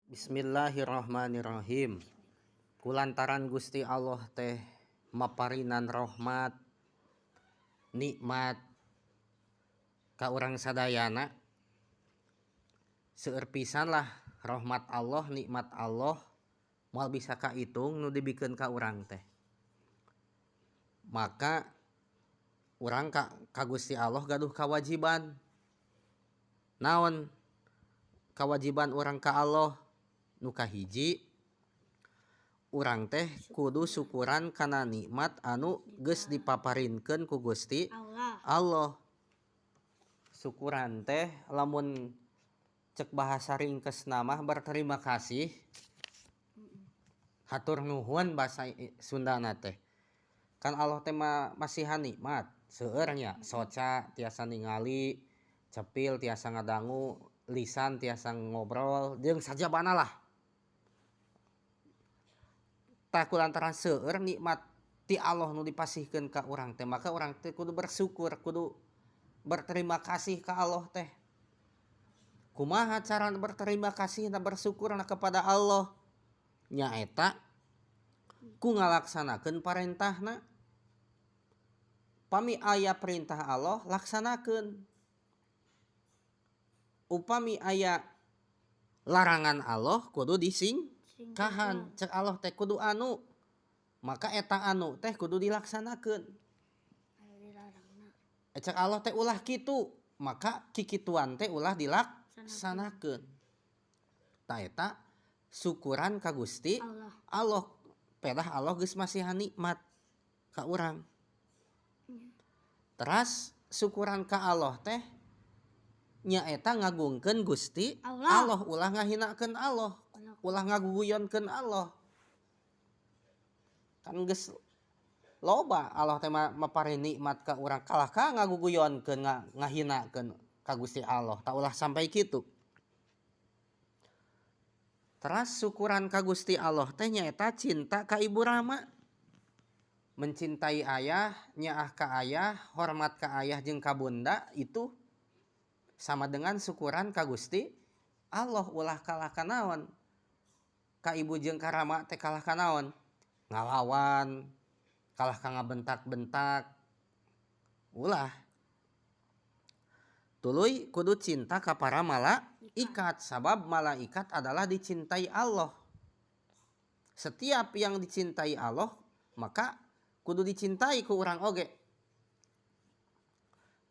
Bismillahirrahmanirrahim. Kulantaran Gusti Allah teh maparinan rahmat nikmat ka urang sadayana, seueur pisan lah rahmat Allah, nikmat Allah, moal bisa kaitung nu dibikeun ka urang teh. Maka urang ka Gusti Allah gaduh kawajiban. Naon kawajiban urang ka Allah? Nu kahiji, urang teh kudu syukuran kana nikmat anu geus dipaparinkeun ku Gusti Allah. Allah. Syukuran teh lamun cek bahasa ringkesna mah berterima kasih. Hatur nuhun bahasa Sundana teh. Kan Allah teh masihan nikmat seueur nya, soca tiasa ningali, cepil tiasa ngadangu, lisan tiasa ngobrol, jeung sajabana lah. Tah, kulantaran seueur nikmat ti Allah nu dipasihkeun ka urang teh, maka urang teh kudu bersyukur, kudu berterima kasih ka Allah teh. Kumaha cara berterima kasih dan bersyukur kepada Allah? Nyaeta ku ngalaksanakeun parentahna. Pami aya perintah Allah, laksanakeun. Upami aya larangan Allah, kudu disingkahan. Cek Allah teh kudu anu, maka eta anu teh kudu dilaksanakeun. Anu dilarangna. Cek Allah teh ulah kitu, maka kikituan teh ulah dilaksanakeun. Tah, eta syukuran ka Gusti Allah. Allah. Pedah Allah geus masihan nikmat ka urang. Teras syukuran ka Allah teh nyaeta ngagungkeun Gusti Allah. Allah, ulah ngahinakeun Allah, Allah. Ulah ngaguguyonkeun Allah. Kan geus loba Allah teh maparin nikmat ka urang, kalah ka ngaguguyonkeun, ngahinakeun ka Gusti Allah. Tah, ulah sampai kitu. Teras syukuran ka Gusti Allah teh nyaeta cinta ka ibu rama, mencintai ayah, nyaah ka ayah, hormat ka ayah jeung ka bunda, itu sama dengan syukuran ka Gusti Allah. Ulah kalah ka naon, ka ibu jeung ka rama teh kalah ka naon, ngalawan, kalah ka ngabentak-bentak, ulah. Tuluy kudu cinta ka para malaikat, sabab malaikat adalah dicintai Allah. Setiap yang dicintai Allah maka kudu dicintai ku urang oge.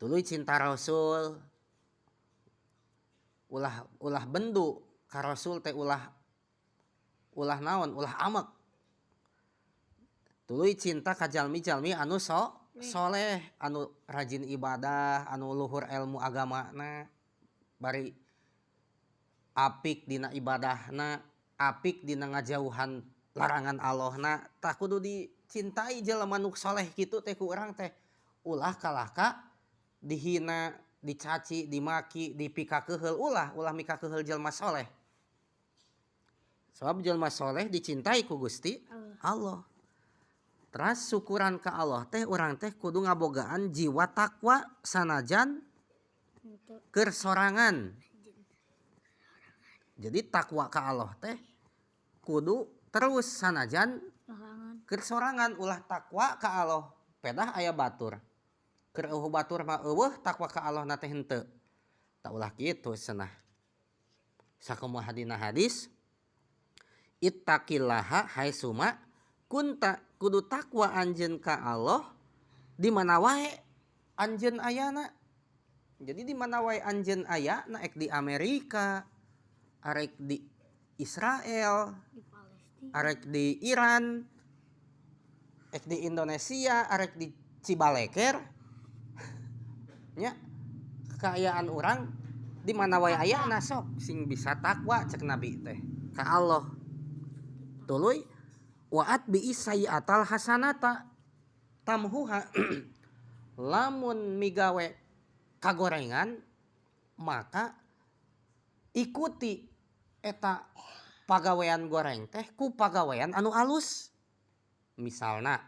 Tuluy cinta Rasul, ulah ulah bendu ka Rasul teh, ulah ulah naon, ulah amek. Tuluy cinta ka jalmi-jalmi anu soleh, anu rajin ibadah, anu luhur ilmu agamana, bari apik dina ibadahna, apik dina ngajauhan larangan Allahna. Tah, kudu dicintai jelema nu soleh kitu teh ku urang teh. Ulah kalah ka dihina, dicaci, dimaki, dipikakeheul, ulah ulah mikakeheul jelema soleh, sebab jelema soleh dicintai ku Gusti Allah. Allah. Teras syukuran ka Allah teh urang teh kudu ngabogaan jiwa takwa sanajan Untuk keur sorangan. Jadi takwa ka Allah teh kudu terus sanajan sorangan. Keur sorangan. Ulah takwa ka Allah pedah aya batur. Keur euweuh batur mah euweuh takwa ka Allah na teh, henteu. Tah, ulah kitu cenah. Sakumaha dina hadis, ittaqillaha haitsuma kunta, kudu takwa anjeun ka Allah di mana wae anjeun ayana. Jadi di mana wae anjeun aya, na ek di Amerika, arek di Israel, Di Palestina. Arek di Iran, ek di Indonesia, arek di Cibaleker nya, kaayaan urang di mana wae ayana, sok sing bisa takwa cek Nabi teh ka Allah. Tuluy wa atbi'is sayyi'atal hasanata tamhuha, lamun migawe kagorengan maka ikuti eta pagawean goreng teh ku pagawean anu alus. Misalna